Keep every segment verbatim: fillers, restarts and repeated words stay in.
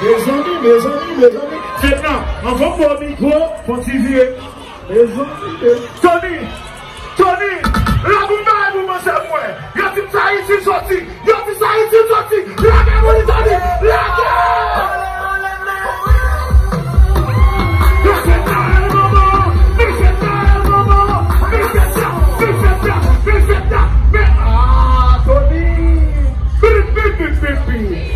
Mezanmi, mezanmi, mezanmi. Fedna, anvan m ba w mikwo, fon ti vire. Mezanmi, mezanmi. Tony, Tony, lage yon bagay pou manzè mwen. Yo di m sa Ayiti l soti. Yo di sa Ayiti l soti. Lage pou li, Tony. Lage! Mesye sa, e manman. Mesye sa, e manman. Mesye sa, mesye sa, mesye sa. Men, ah, Tony. Bip, bip, bip, bip, bip.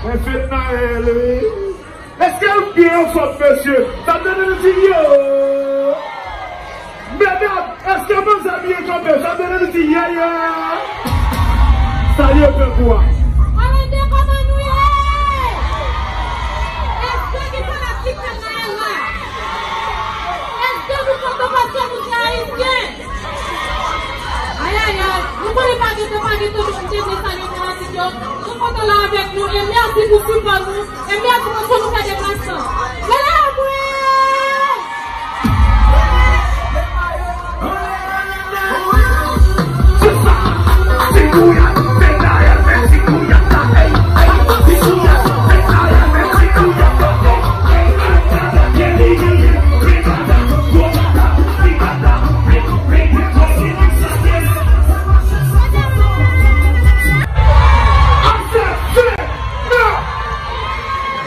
Men Fedna rele, wi. Èske l byen anfòm, mesye? Sa m tande nou di yo. Medam, èske manzè byen kanpe? Sa m tande nou di ye, ye. Salye pèp ou a. Arete, kòman nou ye? Èske gen fanatik Fednaelle la? Èske nou kontan paske nou se Ayisyen? Ayayay, nou konnen pa gen tan, pa gen tan, nou te vle salye fanatik yo. Nou kontan la avèk nou, e mèsi pou sipò nou, e mèsi paske nou fè deplasman. Rele mwen!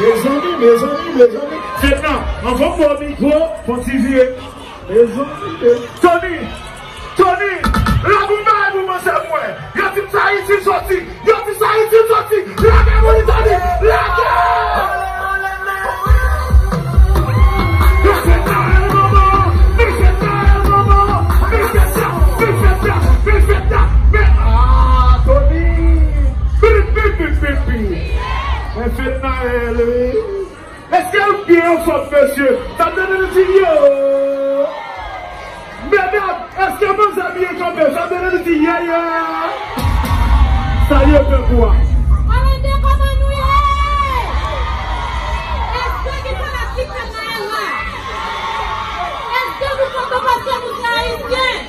Mezanmi, mezanmi, mezanmi. Fedna, anvan m ba w mikwo, fon ti vire. Mezanmi, mezanmi. Tony, Tony, lage yon bagay pou manzè mwen. Yo di m sa Ayiti l soti. Yo di sa Ayiti l soti. Lage pou li, Tony. Lage! Mesye sa, e manman. Mesye sa, e manman. Mesye sa, mesye sa, mesye sa. Men, ah, Tony. Bip, bip, bip, bip, bip. Men Fedna rele, wi. Èske l byen anfòm, mesye? Sa m tande nou di yo. Medam, èske manzè byen kanpe? Sa m tande nou di ye, ye. Salye pèp ou a. Arete, kòman nou ye? Èske gen fanatik Fednaelle la? Èske nou kontan paske nou se Ayisyen?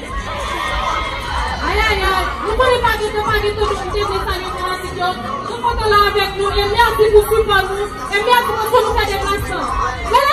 Ayayay, nou konnen pa gen tan, pa gen tan, nou te vle salye fanatik yo. Nou kontan la avèk nou, e mèsi pou sipò nou, e mèsi paske nou fè deplasman.